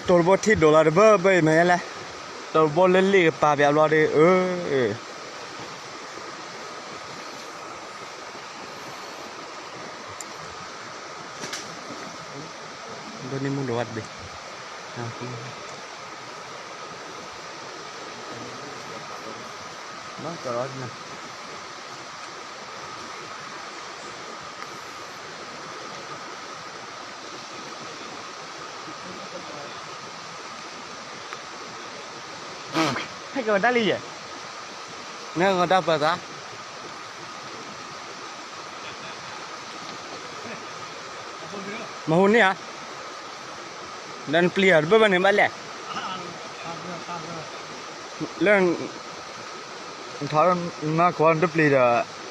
တိၢ်တဘိထံဒိၣ်လီၤတဘၢဘၢအံၤမ့ၢ်လဲၣ်, တိၢ်တဘိလၢလ့ၣ်ကပၤပၠးဘျီဒီး အၢ ဒိးန့ၢ်မူဒိၣ်ဝဲတဘ့ၣ်, ဘၣ်ကီးလီၤနၤ ဟဲက့ၤဝဲဒၣ်လံယဲၢ်, နဟဲက့ၤဝဲဒၣ်ပှၤသး မဟူန့ၢ်ဧါ, ဒီးနပျံၤအီၤတဘၢဘၢန့ၣ်ဘၣ်လဲၣ်, လၢ ထီၣ်မၤကွၢ်နတပျံၤဒီး